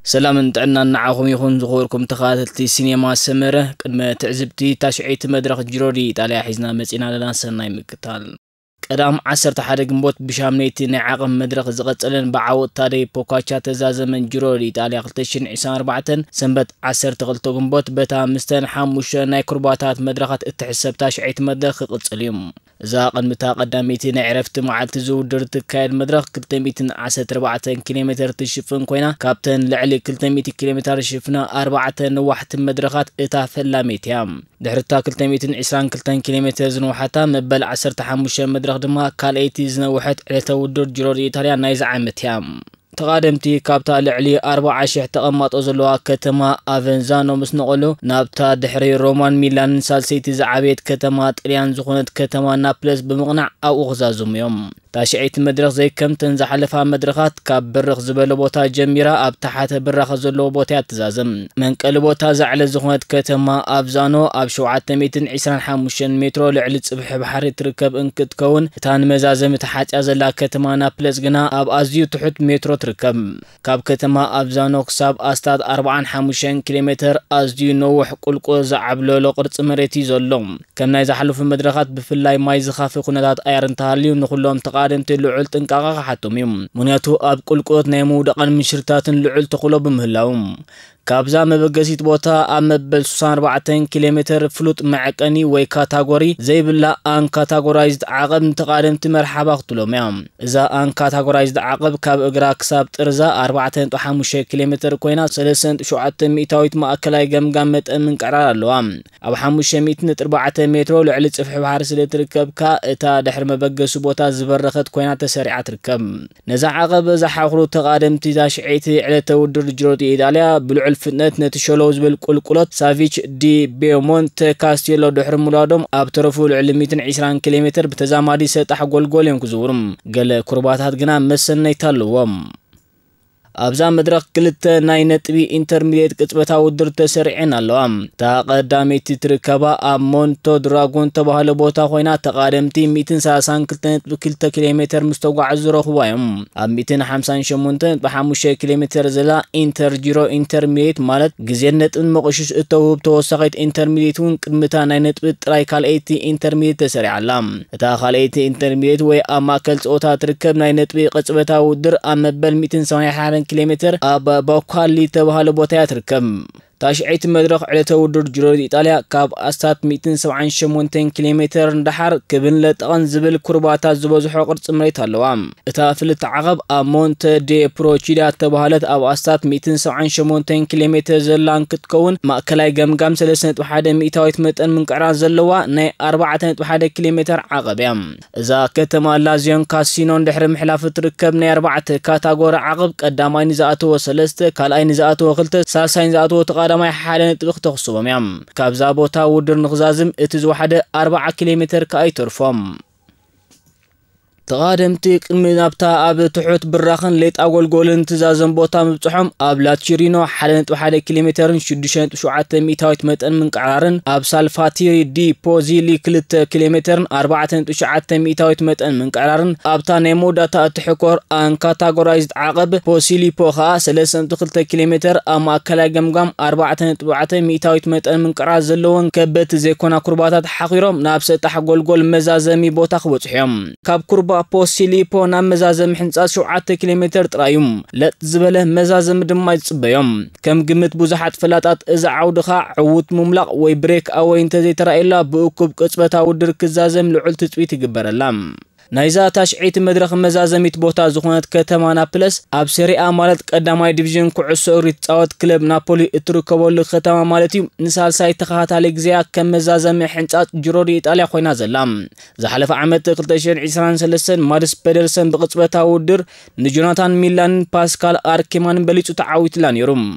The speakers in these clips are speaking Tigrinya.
ሰላምን ጥዕናን ንዓኹም ይኹን፣ ዝኸበርኩም ተኸታተልቲ ሲኔማ ሰመረ። ቅድመ ትዕዝብቲ ታሽዐይቲ መድረኽ ጅሮ ዲ ኢጣልያ ሒዝና መጺና ኣለና። ሰናይ ምክታል። ቀዳም ዓሰርተ ሓደ ግንቦት ብሻምነይቲ ናይ ዓቐብ መድረኽ ዝቐጸለን ብዓወት ታደይ ፖካቻ ተዛዘመን ጅሮ ዲ ኢጣልያ ክልተ ሽሕን ዕስራን ኣርባዕተን፣ ሰንበት ዓሰርተ ክልተ ግንቦት በታ ምስተን ሓሙሽተ ናይ ኩርባታት መድረኻት እትሕሰብ ታሽዐይቲ መድረኽ ክቕጽል እዩ። እዛ ቅድሚታ ቀዳመይቲ ናይ ዕረፍቲ መዓልቲ ዝውድር ትካየድ መድረኽ ክልተ ሚእትን ዓሰርተ ኣርባዕተን ኪሎ ሜተር ትሽፍን ኮይና፣ ካብተን ልዕሊ ክልተ ሚእቲ ኪሎ ሜተር ዝሽፍና ኣርባዕተ ነዋሕቲ መድረኻት እታ ፈላመይቲ እያ። ድሕሪ እታ ክልተ ሚእትን ዕስራን ክልተን ኪሎ ሜተር ዝነውሓታ መበል ዓሰርተ ሓሙሽተ መድረኽ ድማ ካልኣይቲ ዝነውሐት ዕለተ ውድድር ጅሮ ዲ ኢጣልያ ናይዚ ዓመት እያ። ተቓደምቲ ካብታ ልዕሊ ኣርብዓ ሽሕ ተቐማጦ ዘለዋ ከተማ ኣቨንዛኖ ምስ ነቐሉ፣ ናብታ ድሕሪ ሮማን ሚላንን ሳልሰይቲ ዝዓበየት ከተማ ጥልያን ዝኾነት ከተማ ናፕለስ ብምቕናዕ ኣብኡ ክዛዝሙ እዮም። ታሽዐይቲ መድረኽ ዘይከምተን ዝሓለፋ መድረኻት ካብ ብርኽ ዝበለ ቦታ ጀሚራ ኣብ ታሕተ ብራኸ ዘለዎ ቦታ እያ ትዛዘም። መንቀሊ ቦታ እዛ ዕለት ዝኾነት ከተማ ኣቭዛኖ ኣብ ሸውዓተ ሚእትን ዕስራን ሓሙሽተን ሜትሮ ልዕሊ ጽፍሒ ባሕሪ ትርከብ እንትትከውን፣ እታ ንመዛዘሚ ተሓጽያ ዘላ ከተማ ናፕለስ ግና ኣብ ኣዝዩ ትሑት ሜትሮ ትርከብ። ካብ ከተማ ኣቭዛኖ ክሳብ ኣስታት ኣርባዓን ሓሙሽተን ኪሎ ሜተር ኣዝዩ ነዊሕ ቁልቁል ዝዓብለሎ ቅርጺ መሬት እዩ ዘሎ። ከም ናይ ዝሓለፉ መድረኻት ብፍላይ ማይ ዝኻፊ ኩነታት ኣየር እንተሃልዩ ንኹሎም ተቓደምቲ ልዑል ጥንቃቐ ክሓቶም እዩ። ምኽንያቱ ኣብ ቁልቁለት ናይ ምውዳቕን ምሽርታትን ልዑል ተኽእሎ ብምህላዉ። ካብዛ መበገሲት ቦታ ኣብ መበል ስሳን ኣርባዕተን ኪሎ ሜተር ፍሉጥ መዐቀኒ ወይ ካታጎሪ ዘይብላ ኣንካታጎራይዝድ ዓቐብ ንተቓደምቲ መርሓባ ክትሎም እያ። እዛ ኣንካታጎራይዝድ ዓቐብ ካብ እግራ ክሳብ ጥርዛ ኣርባዕተ ነጥቢ ሓሙሽተ ኪሎ ሜተር ኮይና፣ ሰለስተ ነጥቢ ሸውዓተ ሚእታዊት ማእከላይ ገምጋም መጠን ምንቅዕራር ኣለዋ። ኣብ ሓሙሽተ ሚእቲ ነጥቢ ኣርባዕተ ሜትሮ ልዕሊ ጽፍሒ ባሕሪ ስለ ትርከብ ከኣ፣ እታ ድሕሪ መበገሲ ቦታ ዝበረኸት ኮይና ተሰሪዓ ትርከብ። ነዛ ዓቐብ ዘሓኽሩ ተቓደምቲ እዛ ሽዐይቲ ዕለተ ውድድር ጅሮ ዲ ኢጣልያ ብልዑል ፍጥነት ነቲ ሸለው ዝብል ቁልቁለት ሳቪች ዲ ቤሞንተ ካስቴሎ ድሕሪ ምውላዶም፣ ኣብ ተረፉ ልዕሊ ሚእትን ዕስራን ኪሎ ሜትር ብተዛማዲ ሰጣሕ ጎልጎል እዮም ክዝውሩ። ገለ ኩርባታት ግና መሰነይታ ኣለዎም። ኣብዛ መድረኽ ክልተ ናይ ነጥቢ ኢንተርሚዲየት ቅጽበታዊ ውድድር ተሰሪዐን ኣለዋ። እታ ቀዳመይቲ ትርከባ ኣብ ሞንቶ ድራጎን ተባህለ ቦታ ኮይና፣ ተቓደምቲ ሚእትን ሰላሳን ክልተ ነጥቢ ክልተ ኪሎ ሜተር ምስ ተጓዕዙ ዝረኽብዋ እዮም። ኣብ ሚእትን ሓምሳን ሸሞንተ ነጥቢ ሓሙሽተ ኪሎ ሜተር ዘላ ኢንተር ጂሮ ኢንተርሚዲየት፣ ማለት ግዜን ነጥብን መቑሽሽ እተውህብ ተወሳኺት ኢንተርሚዲየት እውን፣ ቅድሚታ ናይ ነጥቢ ጥራይ ካልኣይቲ ኢንተርሚዲየት ተሰሪዓ ኣላ። እታ ካልኣይቲ ኢንተርሚዲየት ወይ ኣብ ማእከል ጸወታ ትርከብ ናይ ነጥቢ ቅጽበታዊ ውድድር ኣብ መበል ሚእትን ሰማንያን ሓደን ኪሎ ሜተር ኣብ ቦካሊ ዝተባህለ ቦታ እያ ትርከብ። ታሽዐይቲ መድረኽ ዕለተ ውድድር ጅሮ ዲ ኢጣልያ ካብ ኣስታት ሚእትን ሰብዓን ሸሞንተን ኪሎ ሜተር ንደሓር ክብን ለጠቐን ዝብል ኩርባታት ዝበዝሖ ቅርጺ መሬት ኣለዋ። እታ ፍልቲ ዓቐብ ኣብ ሞንተ ዴ ፕሮቺዳ እተባህለት ኣብ ኣስታት ሚእትን ሰብዓን ሸሞንተን ኪሎ ሜተር ዘላ እንትትከውን፣ ማእከላይ ገምጋም ሰለስተ ነጥቢ ሓደ ሚእታዊት መጠን ምንቅዕራር ዘለዋ ናይ ኣርባዕተ ነጥቢ ሓደ ኪሎ ሜተር ዓቐብ እያ። እዛ ከተማ ላዚዮን ካሲኖን ድሕሪ ምሕላፍ እትርከብ ናይ ኣርባዕተ ካታጎሪ ዓቐብ፣ ቀዳማይ ንዝኣተወ ሰለስተ፣ ካልኣይ ንዝኣተወ ክልተ፣ ሳልሳይ ንዝኣተወ ተቓዳማይ ሓደ ነጥቢ ክተኽስቦም እያ። ካብዛ ቦታ ውድድር ንኽዛዝም እቲ ዝወሓደ ኣርብዓ ኪሎ ሜተር ከኣ ይተርፎም። ተቓደምቲ ቅድሚ ናብታ ኣብ ትሑት ብራኽን ሌጣ ጎልጎልን ትዛዘም ቦታ ምብጽሖም፣ ኣብ ላቺሪኖ ሓደ ነጥቢ ሓደ ኪሎ ሜተርን ሽዱሽተ ነጥቢ ሸውዓተ ሚእታዊት መጠን ምንቅዕራርን፣ ኣብ ሳልፋቲሪ ዲ ፖዚሊ ክልተ ኪሎ ሜተርን ኣርባዕተ ነጥቢ ትሽዓተ ሚእታዊት መጠን ምንቅዕራርን፣ ኣብታ ናይ መወዳእታ እትሕኮር ኣንካታጎራይዝድ ዓቐብ ፖሲሊፖ ኸኣ ሰለስተ ነጥቢ ክልተ ኪሎ ሜተር ኣብ ማእከላይ ገምጋም ኣርባዕተ ነጥቢ ኣርባዕተ ሚእታዊት መጠን ምንቅዕራር ዘለወን ከበድቲ ዘይኮና ኩርባታት ሓኺሮም ናብ ሰጣሕ ጎልጎል መዛዘሚ ቦታ ክበጽሑ እዮም። ካብ ኩርባ ፖሲሊፖ ናብ መዛዘሚ ሕንጻጽ ሸውዓተ ኪሎ ሜተር ጥራይ እዩ። ለጥ ዝበለ መዛዘሚ ድማ ይጽበዮም። ከም ግምት ብዙሓት ፈላጣት፣ እዚ ዓውዲ ኸኣ ዕዉት ምምላቕ ወይ ብሬክ ኣወይ እንተዘይተራእየላ፣ ብእኩብ ቅጽበታዊ ውድድር ክዛዘም ልዑል ትጽቢት ይግበረላ። ናይዛ ታሽዐይቲ መድረኽ መዛዘሚት ቦታ ዝኾነት ከተማ ናፕለስ፣ ኣብ ሴሪኣ ማለት ቀዳማይ ዲቪዥን ኩዕሶ እግሪ ትጻወት ክለብ ናፖሊ እትርከበሉ ከተማ ማለት እዩ፣ ንሳልሳይ ተኸታታሊ ግዜኣ ከም መዛዘሚ ሕንጻጽ ጅሮ ዲ ኢጣልያ ኮይና ዘላ። ዝሓለፈ ዓመት ክልተ ሽሕን ዕስራን ሰለስተን ማድስ ፔደርሰን ብቕጽበታዊ ውድድር ንጆናታን ሚላንን ፓስካል ኣርኬማንን በሊጹ ተዓዊትላ ነይሩ።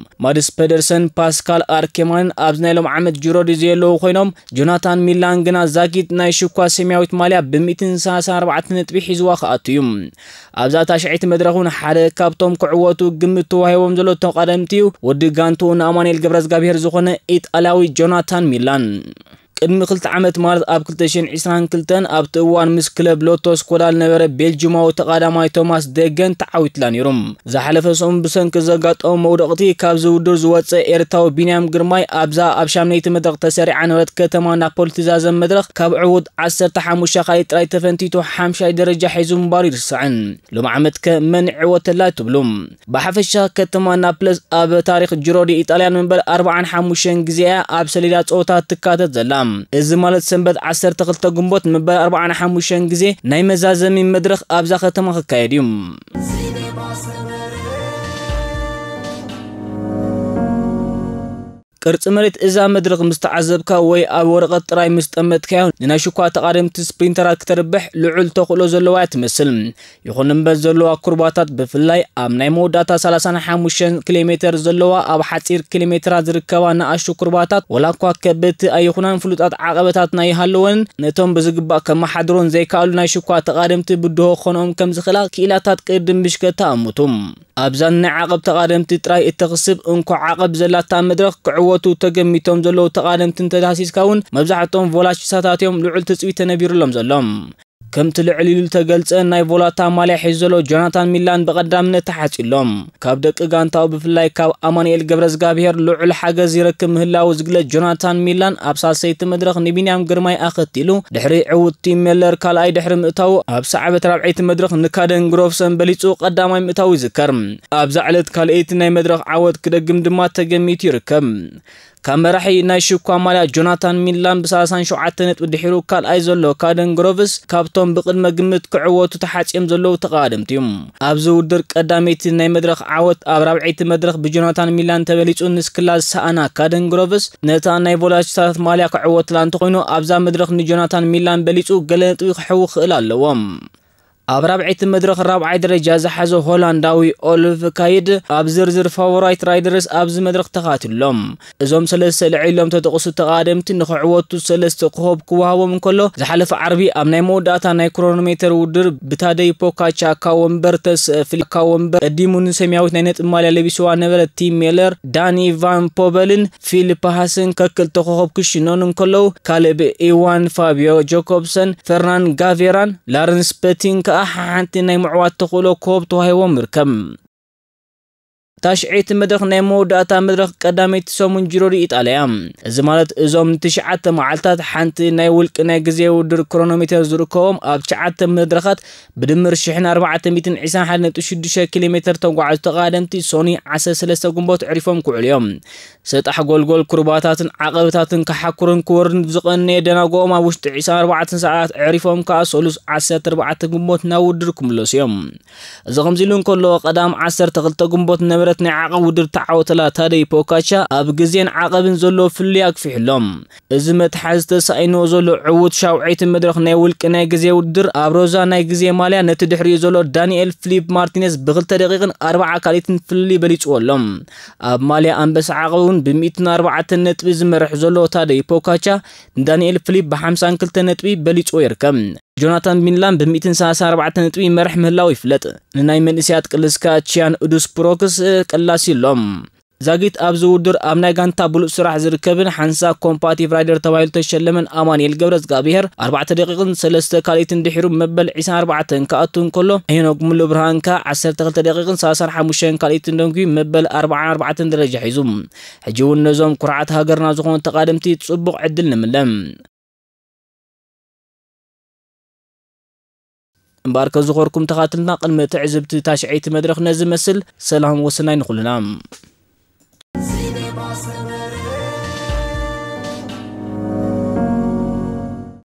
ማድስ ፔደርሰን ፓስካል ኣርኬማንን ኣብዚ ናይ ሎም ዓመት ጅሮ ዲ ዘየለዉ ኮይኖም፣ ጆናታን ሚላን ግና ዛጊት ናይ ሽኳ ሰማያዊት ማልያ ብ ሚእትን ሰላሳን ኣርባዕተን ነጥቢ ሒዝዋ ክኣቱ እዩ። ኣብዛ ታሽዐይቲ መድረኽ እውን ሓደ ካብቶም ክዕወቱ ግምት ተዋሂቦም ዘሎ ተቓደምቲ እዩ፣ ወዲ ጋንቱ ንኣማኑኤል ገብረዝጋብሄር ዝኾነ ኢጣልያዊ ጆናታን ሚላን። ቅድሚ ክልተ ዓመት ማለት ኣብ ክልተ ሽሕን ዕስራን ክልተን ኣብቲ እዋን ምስ ክለብ ሎቶ ስኮዳ ዝነበረ ቤልጅማዊ ተቓዳማይ ቶማስ ደገን ተዓዊትላ ነይሩ። ዝሓለፈ ሰሙን ብሰንኪ ዘጋጠሞ መውደቕቲ ካብዚ ውድድር ዝወፀ ኤርትራዊ ቢንያም ግርማይ ኣብዛ ኣብ ሻምነይቲ መድረኽ ተሰሪዓ ነበረት ከተማ ናፖሊ ትዛዘም መድረኽ ካብ ዕዉት ዓሰርተ ሓሙሽተ ካልኣይ ጥራይ ተፈንቲቱ ሓምሻይ ደረጃ ሒዙ ምንባሩ ይርስዕን። ሎም ዓመት ከ መን ይዕወተላ ትብሉ? ብሓፈሻ ከተማ ናፕለስ ኣብ ታሪኽ ጅሮ ዲ ኢጣልያን መበል ኣርባዓን ሓሙሽተን ግዜ እያ ኣብ ሰሌዳ ጸወታ ትካተት ዘላ። እዚ ማለት ሰንበት ዓሰርተ ክልተ ግንቦት መበል ኣርባዓን ሓሙሽተን ግዜ ናይ መዛዘሚ መድረኽ ኣብዛ ከተማ ክካየድ እዩ። ቅርጺ መሬት እዛ መድረኽ ምስ ተዓዘብካ ወይ ኣብ ወረቐት ጥራይ ምስ ጠመትካዮ ንናይ ሽኳ ተቓደምቲ ስፕሪንተራት ክተርብሕ ልዑል ተኽእሎ ዘለዋ እያ ትመስል። ይኹን እምበር ዘለዋ ኩርባታት ብፍላይ ኣብ ናይ መወዳእታ ሰላሳን ሓሙሽተን ኪሎ ሜተር ዘለዋ ኣብ ሓጺር ኪሎ ሜተራት ዝርከባ ንኣሽቱ ኩርባታት ወላ እኳ ከበድቲ ኣይኹናን ፍሉጣት ዓቐበታት ናይ ይሃለወን ነቶም ብዝግባእ ከመሓድሮን ዘይከኣሉ ናይ ሽኳ ተቓደምቲ ብድሆ ክኾኖም ከም ዝኽእላ ክኢላታት ቅድም ብሽከታ ኣሙቱ። ኣብዛ ናይ ዓቐብ ተቓደምቲ ጥራይ እተኽስብ እንኮ ዓቐብ ዘላታ መድረኽ ክዕወቱ ተገሚቶም ዘለዉ ተቓደምቲ እንተዳህሲስካ እውን መብዛሕትኦም ቮላቺስታታት እዮም ልዑል ትጽቢት ተነቢሩሎም ዘሎ። ከምቲ ልዕል ኢሉ ዝተገልጸ ናይ ቮላታ ማልያ ሒዙ ዘሎ ጆናታን ሚላን ብቐዳምነት ተሓጺሎም። ካብ ደቂ ጋንታኡ ብፍላይ ካብ ኣማኑኤል ገብረዝጋብሄር ልዑል ሓገዝ ይረክብ ምህላዉ ዝግለጽ ጆናታን ሚላን ኣብ ሳልሰይቲ መድረኽ ንቢንያም ግርማይ ኣኸቲሉ ድሕሪ ዕዉት ቲም ሜለር ካልኣይ ድሕሪ ምእታዉ ኣብ ሰዓበት ራብዐይቲ መድረኽ ንካደን ግሮቭሰን በሊጹ ቀዳማይ ምእታዉ ይዝከር። ኣብዛ ዕለት ካልኣይቲ ናይ መድረኽ ዓወት ክደግም ድማ ተገሚቱ ይርከብ። ካብ መራሒ ናይ ሽኳ ማልያ ጆናታን ሚላን ብ ሰላሳን ሸውዓተን ነጥቢ ድሒሩ ካልኣይ ዘሎ ካደን ግሮቭስ ካብቶም ብቕድመ ግምት ክዕወቱ ተሓጽዮም ዘለዉ ተቓደምቲ እዩ። ኣብዚ ውድድር ቀዳመይቲ ናይ መድረኽ ዓወት ኣብ ራብዐይቲ መድረኽ ብጆናታን ሚላን ተበሊጹ ንስክላ ዝሰኣና ካደን ግሮቭስ ነታ ናይ ቮላችታት ማልያ ክዕወትላ እንተኾይኑ ኣብዛ መድረኽ ንጆናታን ሚላን በሊጹ ገለ ነጥቢ ክሕው ክኽእል ኣለዎ። ኣብ ራብዐይቲ መድረኽ ራብዓይ ደረጃ ዝሓዘ ሆላንዳዊ ኦልፍ ካይድ ኣብ ዝርዝር ፋቮራይት ራይደርስ ኣብዚ መድረኽ ተኻቲሎም። እዞም ሰለስተ ልዕል ኢሎም ተጠቕሱ ተቓደምቲ ንኽዕወቱ ሰለስተ ኮኸብ ክወሃቦም እንከሎ ዝሓለፈ ዓርቢ ኣብ ናይ መወዳእታ ናይ ክሮኖሜተር ውድድር ብታደይ ፖካቻ ካብ ወንበር ተስእ ፍሊካ ወንበር ቀዲሙ ንሰማያዊት ናይ ነጥቢ ማልያ ለቢስዋ ነበረ ቲም ሜለር ዳኒ ቫን ፖበልን ፊሊፕ ሃስን ከክልተ ኮኸብ ክሽነኑ እንከለዉ ካልእ ኢዋን ፋቢዮ ጆኮብሰን ፈርናን ጋቬራን ላረንስ ፐቲን ከኣ ሓንቲ ናይ ምዕዋት ተኽእሎ ኮብ ተዋሂቦም ይርከብ። ታሽዐይቲ መድረኽ ናይ መወዳእታ መድረኽ ቀዳመይቲ ሰሙን ጅሮ ዲ ኢጣልያ። እዚ ማለት እዞም ንትሽዓተ መዓልታት ሓንቲ ናይ ውልቂ ናይ ግዜ ውድድር ክሮኖሜተር ዝርከቦም ኣብ ትሽዓተ መድረኻት ብድምር ሽሕን ኣርባዕተ ሚእትን ዕስራን ሓደን ነጥቢ ሽዱሽተ ኪሎ ሜተር ተጓዓዙ ተቓደምቲ ሶኒ ዓሰርተ ሰለስተ ግንቦት ዕሪፎም ክውዕሉ እዮም። ሰጣሕ ጎልጎል ኩርባታትን ዓቐብታትን ክሓኩርን ክወርድን ብዝቐነየ ደናጎኦም ኣብ ውሽጢ ዕስራን ኣርባዕተን ሰዓታት ዕሪፎም ከኣ ሰሉስ ዓሰርተ ኣርባዕተ ግንቦት ናብ ውድድር ክምለሱ እዮም። እዚ ከምዚ ኢሉ እንከሎ ቀዳም ዓሰርተ ክልተ ግንቦት ነበረት ናይ ዓቐብ ውድድር ተዓወተላ ታደይ ፖካቻ ኣብ ግዜን ዓቐብን ዘሎ ፍልልይ ኣግፊሑሎም። እዚ መትሓዚ ተሳኢንዎ ዘሎ ዕዉት ሻውዐይቲ መድረኽ ናይ ውልቂ ናይ ግዜ ውድድር ኣብ ሮዛ ናይ ግዜ ማልያ ነቲ ድሕሪኡ ዘሎ ዳንኤል ፊሊፕ ማርቲኔዝ ብክልተ ደቂቕን ኣርባዓ ካልኢትን ፍልልይ በሊጽዎ ኣሎ። ኣብ ማልያ ኣንበሳ ዓቐብ እውን ብሚእትን ኣርባዕተን ነጥቢ ዝመርሕ ዘሎ ታደይ ፖካቻ ንዳንኤል ፊሊፕ ብሓምሳን ክልተ ነጥቢ በሊጽዎ ይርከብ። ጆናታን ሚላን ብሚእትን ሰላሳን ኣርባዕተ ነጥቢ ይመርሕ ምህላው ይፍለጥ። ንናይ መንእሰያት ቅልስካ ቺያን ኡዱስ ፕሮክስ ቀላሲ ኣሎም። ዛጊት ኣብዚ ውድድር ኣብ ናይ ጋንታ ብሉጽ ስራሕ ዝርከብን ሓንሳእ ኮምፓቲቭ ራይደር ተባሂሉ ተሸለመን ኣማኑኤል ገብረዝጋብሄር ኣርባዕተ ደቂቕን ሰለስተ ካልኢትን ድሒሩ መበል ዕስራን ኣርባዕተን ክኣቱ እንከሎ ሄኖክ ሙሉ ብርሃን ከኣ ዓሰርተ ክልተ ደቂቕን ሰላሳን ሓሙሽተን ካልኢትን ደንጉዩ መበል ኣርባዓን ኣርባዕተን ደረጃ ሒዙ። ሕጂ እውን ነዞም ኩርዓት ሃገርና ዝኾኑ ተቓደምቲ ጽቡቕ ዕድል ንምለ። እምበኣር ከዝኾርኩም ተኻትልና ቅድሚ ትዕዝብቲ ታሽዐይቲ መድረኽ ነዚ መስል ሰላም ወሰናይ ንኹልና።